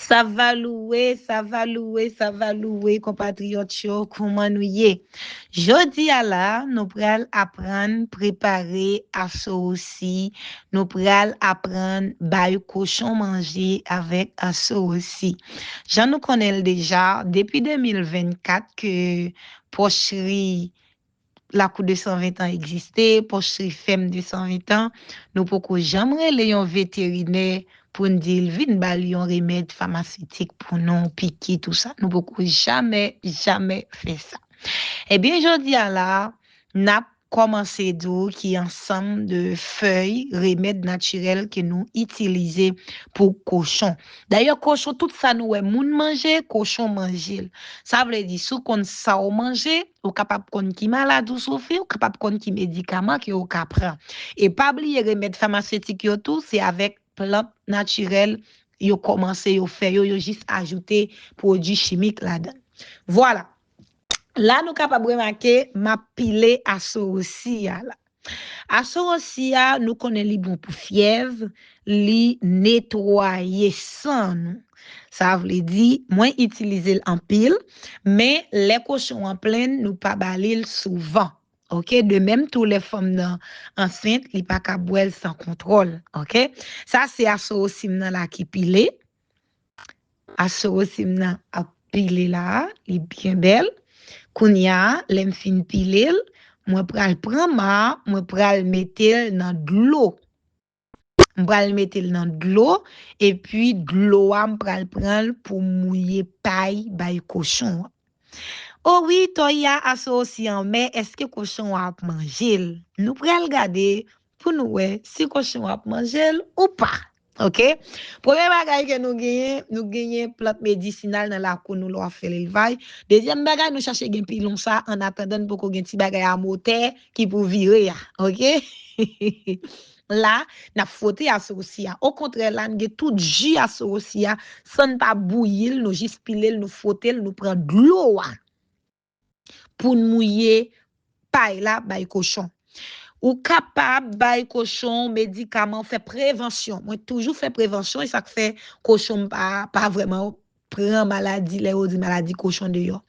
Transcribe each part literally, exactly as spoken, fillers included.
Sa va louwe, sa va louwe, sa va louwe, konpatriyòt yo, kouman nou ye? Jodi a la, nou pral aprann prepare asowosi, nou pral aprann bay kochon manje avèk asowosi. Jan nou konnen l deja, depi de mil vennkat ke pòchri Lakou de san ven tan egziste, pòchri fèm de san ven tan, nou poko janm rele yon veterinè pou n di l vin ba l yon remèd famasetik pou nou, piki, tou sa. Nou poko jamè, jamè fè sa. Ebyen, jodi a la, n ap kòmanse di w ki ansanm de fèy, remèd natirèl ke nou itilize pou kochon. Dayè, kochon, tout sa nou wè moun manje, kochon manje l. Sa vle di, si w konn sa w manje, ou kapab konn ki maladi w soufri, ou kapab konn ki medikaman ke w ka pran. E pa bliye remèd famasetik yo tou, se avèk plant natirèl yo kòmanse, yo fè yo, yo jis ajoute pwodui chimik ladan l. Vwala. La nou kapab remake m ap pile asowosi a la. Asowosi a, nou konnen li bon pou fyèv, li netwaye san nou. Sa vle di, mwen itilize l anpil, men lè kochon an plenn, nou pa ba li l souvan. Oke, de menm tou lè fanm nan ansent, li pa ka bwè l san kontwòl. Oke, sa se asowosi m nan la ki pile. Asowosi m nan ap pile la, li byen bèl. Kounye a, lè m fin pile l, mwen pral pran ma, mwen pral mete l nan dlo. M pral mete l nan dlo, epi dlo a, m pral pran l pou m mouye pay bay kochon an. O wi, tòy a asowosi anmè, èske kochon an ap manje l? Nou pral gade pou nou wè si kochon an ap manje l ou pa. Oke? Premye bagay ke nou genyen, nou genyen plant medisinal nan lakou nou lè w ap fè lelvaj. Dezyèm bagay, nou chache gen pilon sa, annatandan n poko gen ti bagay a motè ki pou vire a. Oke? La, n ap fwote asowosi a. Okontrè, la, n gen tout ji asowosi a, san n pa bouyi l, nou jis pile l, nou fwote l, nou pran dlo a pou n mouye pay la bay kochon. Ou kapab bay kochon medikaman, fè prevansyon. Mwen toujou fè prevansyon, e sa k fè kochon m pa, pa vrèman pran maladi, lè yo di maladi kochon deyò.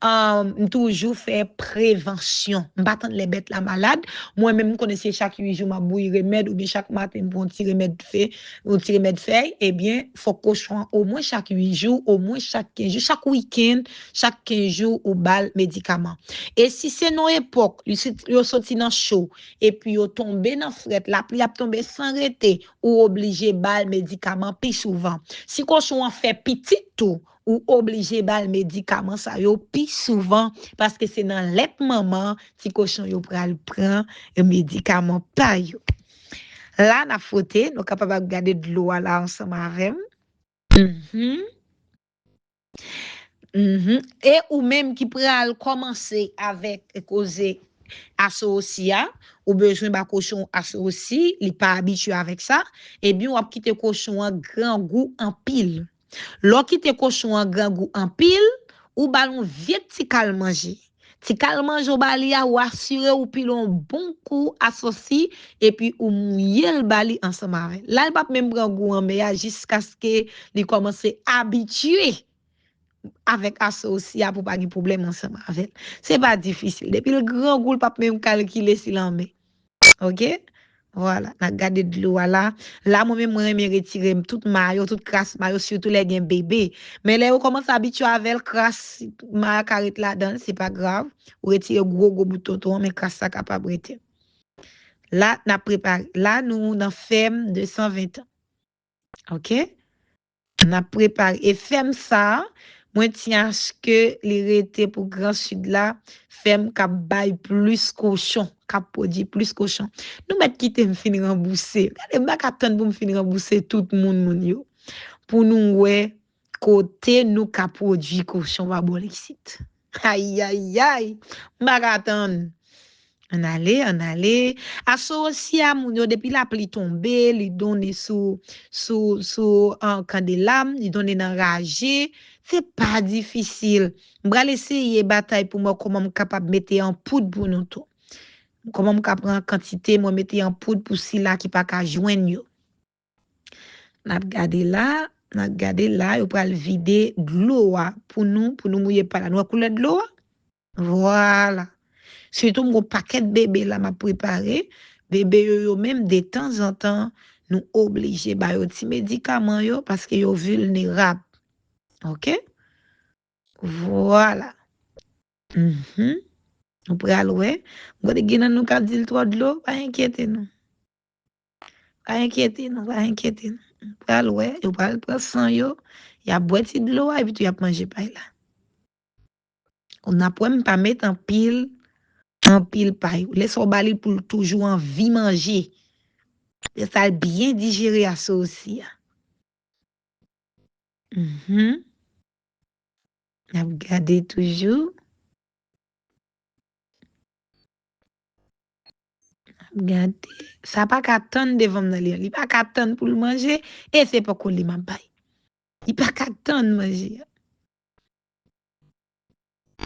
Ahn, m toujou fè prevansyon. M pa tann lè bèt la malad. Mwen menm, m konnen se chak uit jou m ap bouyi remèd, oubyen chak maten m pran yon ti remèd fè, yon ti remèd fèy, ebyen, fòk kochon an omwen chak uit jou, omwen chak kenz jou, chak wikenn, chak kenz jou, ou ba l medikaman. E si se nan yon epòk, li si, yo soti nan cho, epi yo tonbe nan frèt, lapli ap tonbe san rete, ou oblije ba l medikaman pi souvan. Si kochon an fè pitit tou, ou oblije ba l medikaman sa yo pi souvan, paske se nan lèt manman ti kochon yo pral pran medikaman pa yo. La, n ap fwote, nou kapab ap gade dlo a la ansanm avè m. Mhm. Mhm. E ou menm ki pral kòmanse avèk koze asowosi a, ou bezwen ba kochon asowosi, li pa abitye avèk sa, ebyen w ap kite kochon an grangou anpil. Lè w kite kochon an grangou anpil, ou ba l yon vye ti kal manje. Ti kal manje w ba li a, ou asire w pile yon bon kou asosi, epi ou mouye l ba li ansanm avè l. La, l p ap menm pran gou anmè a jiskaske li kòmanse abitye avèk asosi a pou pa gen pwoblèm ansanm avè l. Se pa difisil. Depi l grangou, l p ap menm kalkile si l anmè. Oke? Vwala, n a gade dlo a la. La, mwen menm, mwen renmen retire m tout mayo, tout kras mayo, sitou lè gen bebe. Men lè yo kòmanse abitye avè l, kras mayo ka ret ladan l, se pa grav. Ou retire gwo, gwo bout tonton an, men kras la kapab rete. La, n ap prepare. La, nou nan fèm de san ven tan. Oke? N ap prepare. E fèm sa a, mwen tyen aske li rete pou Gran Sid la, fèm k ap bay plis kochon, k ap pwodui plis kochon. Nou mèt kite m fin ranbouse. Gade, m pa ka tann pou m fin ranbouse tout moun, moun yo. Pou nou wè kote nou ka pwodui kochon pa bò isit. Ayayay, m pa ka tann. Ann ale, ann ale. Asowosi a, moun yo, depi lapli tonbe, li donnen sou, sou, sou, an, kandela, li donnen nan raje. Se pa difisil. M pral eseye batay pou m wè kòman m kapab mete an poud pou nou tou. Kòman m ka pran kantite, mwen mete an poud pou sila ki pa ka jwenn yo. N ap gade la. N ap gade la, yo pral vide dlo a pou nou, pou nou mouye pa la. Nou wè koulè dlo a? Vwala. Sitou m gon pakèt bebe la m ap prepare. Bebe yo, yo menm, detanzantan, nou oblije ba yo ti medikaman yo paske yo vilnerab. Oke? Vwala. Mhm. Nou pral wè. Gade, gen nan nou k ap di l twò dlo, pa enkyete nou. Pa enkyete nou, pa enkyete nou. Nou pral wè, yo pral pran san yo, y ap bwè ti dlo a, epi tou y ap manje pay la. N ap wè m pa met anpil, anpil pay. Lè sa w ba li pou l toujou anvi manje. Lè sa l byen dijere a sa osi a. Mhm. N ap gade toujou. N ap gade. Sa pa ka tann devan m nan li an. Li pa ka tann pou l manje. E se poko li m ap bay. Li pa ka tann manje a.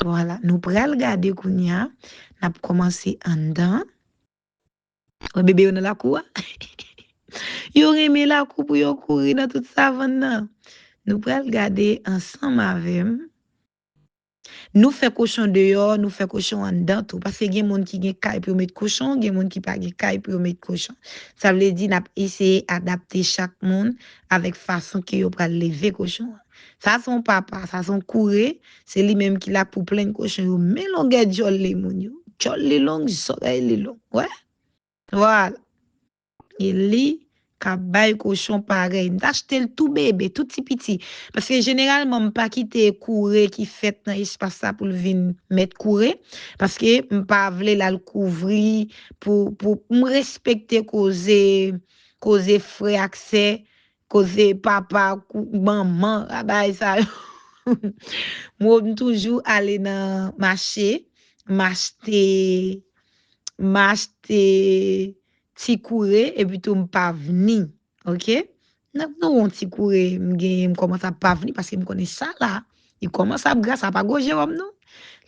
Vwala. Nou pral gade kounye a. N ap kòmanse anndan. Wè bebe yo nan lakou a? Yo renmen lakou pou yo kouri nan tout savann nan. Nou pral gade ansanm avè m. Nou fè kochon deyò, nou fè kochon anndan tou. Paske gen moun ki gen kay pou yo met kochon, gen moun ki pa gen kay pou yo met kochon. Sa vle di n ap eseye adapte chak moun avèk fason ke yo pral leve kochon an. Sa se yon papa, sa se yon koure, se li menm ki la pou plenn kochon yo. Men longè djòl li moun yo. Djòl li long, zòrèy li long. Wè? Vwala. E li ka bay kochon parèy. M t achte l tou bebe, tou ti piti. Paske jeneralman, m pa kite koure ki fèt nan espas sa pou l vin mèt koure. Paske m pa vle l al kouvri pou, pou, m respekte koze, koze frè ak sè, koze papa, kou-, manman, bagay sa yo. Mwen, m toujou ale nan mache, m achte, m achte ti koure, epi tou m pa vini, oke? Nan, nan yon ti koure, m genyen, m kòmanse ap pa vini, paske m konnen sa la, li kòmanse ap gra, sa pa gwo Jewòm, non.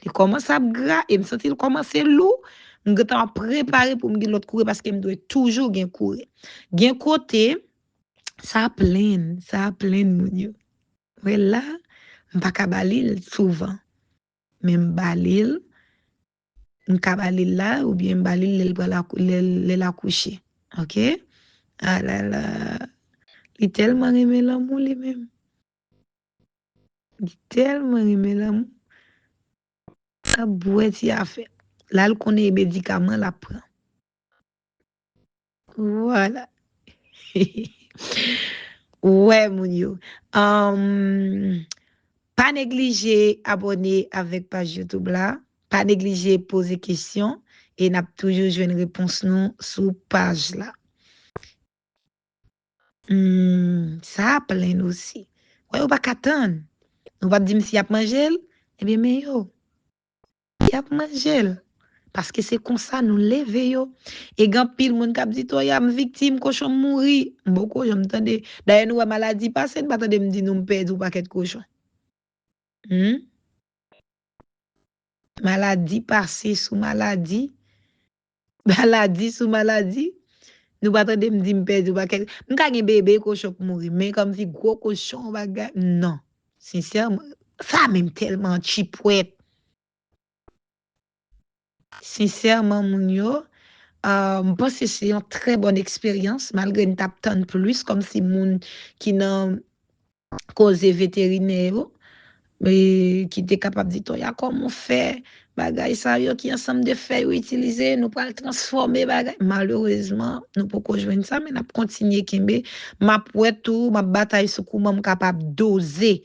Li kòmanse ap gra, e m santi l kòmanse lou, m gentan ap prepare pou m gen lòt koure, paske m dwe toujou gen koure. Gen kote, sa plenn, sa plenn moun yo. Wè la, m pa ka ba li l souvan. Men m ba li l, m ka ba li l la, oubyen m ba li l lè l pral akou-, lè l, lè l akouche. Oke? Alala. Li tèlman renmen lanmou li menm. Li tèlman renmen lanmou. L ap bwè ti afè. La l konnen e medikaman l ap pran. Vwala. Wè moun yo. Anm, pa neglije abòne avèk paj YouTube la. Pa neglije poze kesyon e n ap toujou jwenn repons nou sou paj la. Hmm, sa a plenn osi. Wè, yo pa ka tann. Nou p ap di m si y ap manje l? Ebyen, men yo. Y ap manje l. Paske se konsa nou leve yo. E gen anpil moun k ap di, Toya, m viktim, kochon m mouri. M poko janm tande. Dayè, nou wè maladi pase, n pa tande m di nou m pèdi yon pakèt kochon. Hmm? Maladi pase sou maladi. Maladi sou maladi. Nou pa tande m di m pèdi yon pakèt. M ka gen bebe kochon k mouri, men kòmsi gwo kochon, bagay, non. Sensèman, sa menm tèlman chipwèt. Sensèman, moun yo, ah, m panse se yon trè bòn eksperyans, malgre n t ap tann plis, kòmsi moun ki nan koze veterinè yo, e, ki te kapab di, Toya, kòman w fè bagay sa yo, ki ansanm de fèy ou itilize, nou pral transfòme bagay. Malerezman, nou poko jwenn sa, men n ap kontinye kenbe. M ap wè tou, m ap batay sou kouman m kapab doze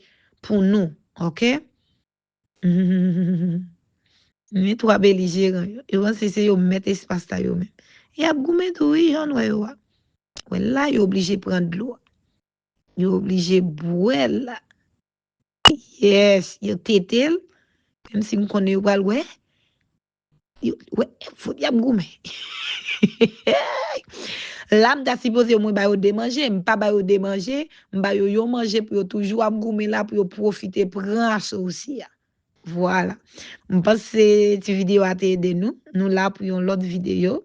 pou nou, oke? Men twa belijeran yo, yo panse se yo mèt espas la yo menm. Y ap goumen tou wi, jan w wè yo a. Wè la, yo oblije pran dlo a. Yo oblije bwè l la. Yes, yo tete l. Menm si m konnen yo pral wè. Yo, wè, fout y ap goumen. La, m ta sipoze omwen ba yo de manje. M pa ba yo de manje. M ba yo yon manje pou yo toujou ap goumen la, pou yo pwofite pran aso osi a. Vwala. M panse ti videyo a te ede nou. Nou la pou yon lòt videyo.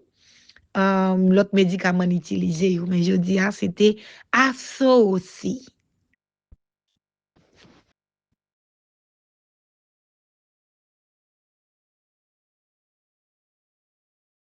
Ahn, lòt medikaman n itilize yo. Men jodi a, se te aso osi.